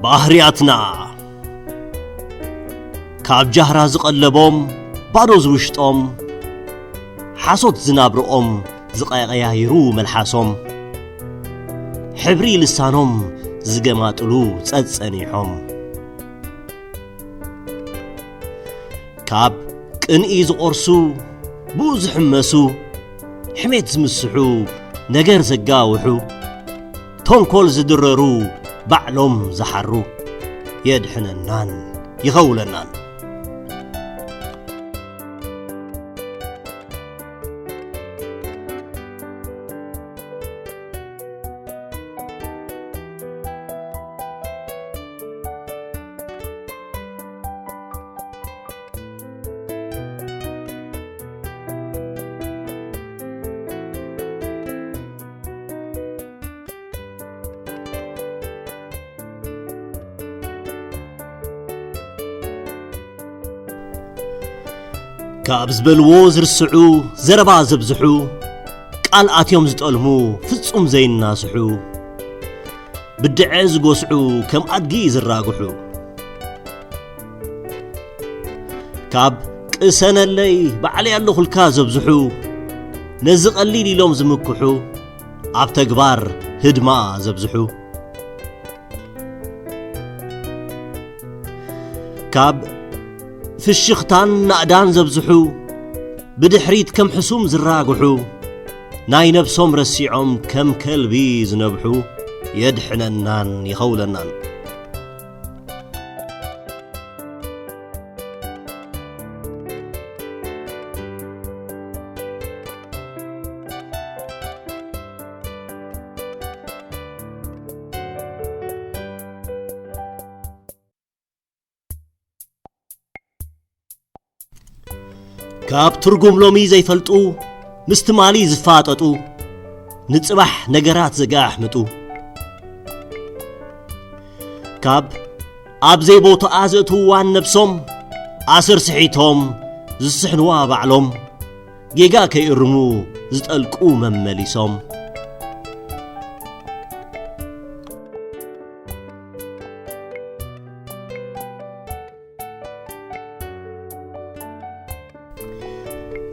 ባህርያትና ካብ ጃህራ ዝቐለቦም፣ ባዶ ዝውሽጦም፣ ሓሶት ዝናብርኦም ዝቐያይሩ መልሓሶም፣ ሕብሪ ልሳኖም ዝገማጥሉ ጸጸኒሖም፣ ካብ ቅንኢ ዝቖርሱ፣ ብኡ ዝሕመሱ፣ ሕሜት ዝምስሑ፣ ነገር ዘጋውሑ፣ ተንኮል ዝድረሩ፣ ባዕሎም ዝሓሩ፣ የድሕነናን ይኸውለናን። ካብ ዝበልዎ ዝርስዑ፣ ዘረባ ዘብዝሑ፣ ቃል ኣትዮም ዝጠልሙ፣ ፍጹም ዘይናስሑ፣ ብድዐ ዝጎስዑ፣ ከም ኣድጊ ዝራግሑ፣ ካብ ቅሰነለይ ባዕለይ ኣለኹልካ ዘብዝሑ፣ ነዚ ቀሊል ኢሎም ዝምክሑ፣ ኣብ ተግባር ህድማ ዘብዝሑ፣ ካብ ፍሽኽታን ናእዳን ዘብዝሑ፣ ብድሕሪት ከም ሕሱም ዝራግሑ፣ ናይ ነብሶም ረሲዖም ከም ከልቢ ዝነብሑ፣ የድሕነናን ይኸውለናን። ካብ ትርጉም ሎሚ ዘይፈልጡ፣ ምስ ትማሊ ዝፋጠጡ፣ ንጽባሕ ነገራት ዘጋሕምጡ፣ ካብ ኣብ ዘይቦታኣ ዘእትውዋን ነብሶም ኣሰር ስሒቶም ዝስሕንዋ ባዕሎም፣ ጌጋ ከይእርሙ ዝጠልቁ መመሊሶም፣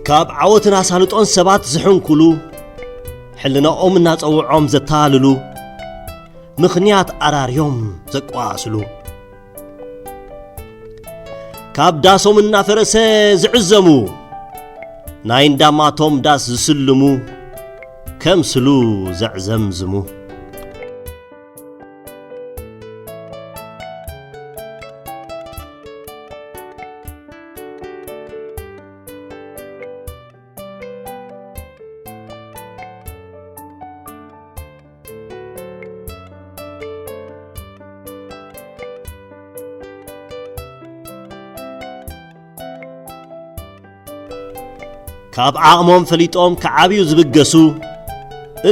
ካብ ዓወትን ኣሳልጦን ሰባት ዝሕንኩሉ፣ ሕልናኦም እናጸውዖም ዘታልሉ፣ ምኽንያት ኣራርዮም ዘቋስሉ፣ ካብ ዳሶም እናፈረሰ ዝዕዘሙ፣ ናይ እንዳማቶም ዳስ ዝስልሙ፣ ከም ስሉ ዘዕዘምዝሙ። ካብ ዓቕሞም ፈሊጦም ክዓብዩ ዝብገሱ፣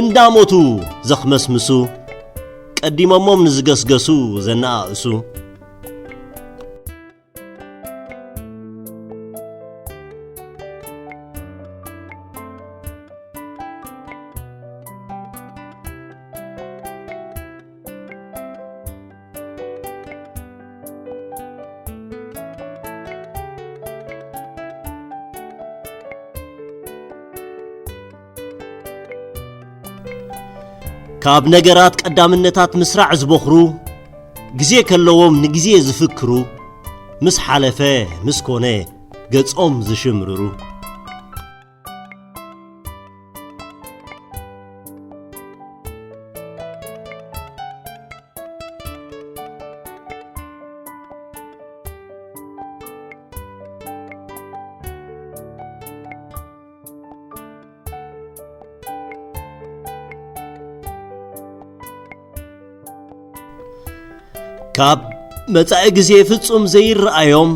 እንዳሞቱ ዘኽመስምሱ፣ ቀዲሞሞም ንዝገስገሱ ዘነኣእሱ፣ ካብ ነገራት ቀዳምነታት ምስራዕ ዝበኽሩ፣ ግዜ ከለዎም ንግዜ ዝፍክሩ፣ ምስ ሓለፈ ምስ ኮነ ገጾም ዝሽምርሩ። ካብ መጻኢ ግዜ ፍጹም ዘይረኣዮም፣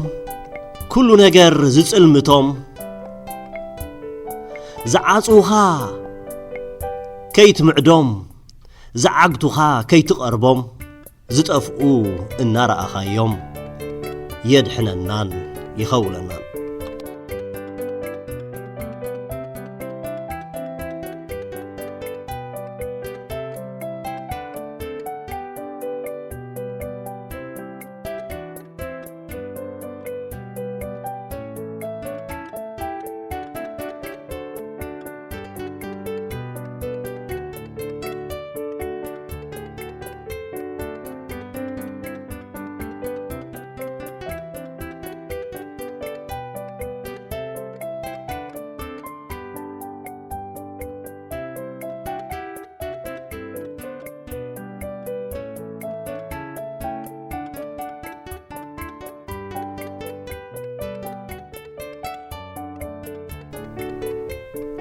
ኩሉ ነገር ዝጽልምቶም፣ ዝዓጽውኻ ከይትምዕዶም፣ ዝዓግቱኻ ከይትቐርቦም፣ ዝጠፍኡ እናረኣኻዮም፣ የድሕነናን ይኸውለናን።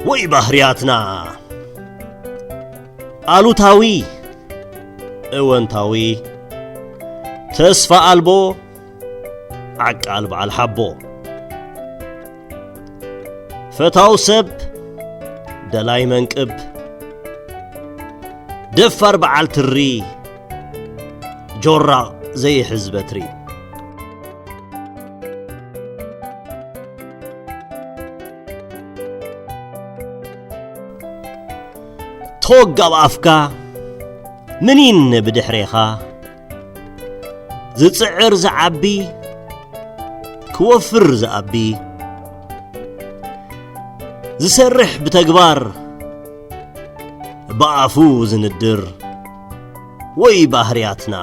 ወይ ባህርያትና ኣሉታዊ፣ እወንታዊ፣ ተስፋ ኣልቦ፣ ዓቃል በዓል ሓቦ፣ ፈታው ሰብ፣ ደላይ መንቅብ፣ ደፋር በዓል ትሪ፣ ጆራቕ ዘይሕዝ በትሪ። ቶግ ኣብ ኣፍካ፣ ምኒን ብድሕሬኻ፣ ዝጽዕር ዝዓቢ፣ ክወፍር ዝኣቢ፣ ዝሰርሕ ብተግባር፣ ብኣፉ ዝንድር፣ ወይ ባህርያትና።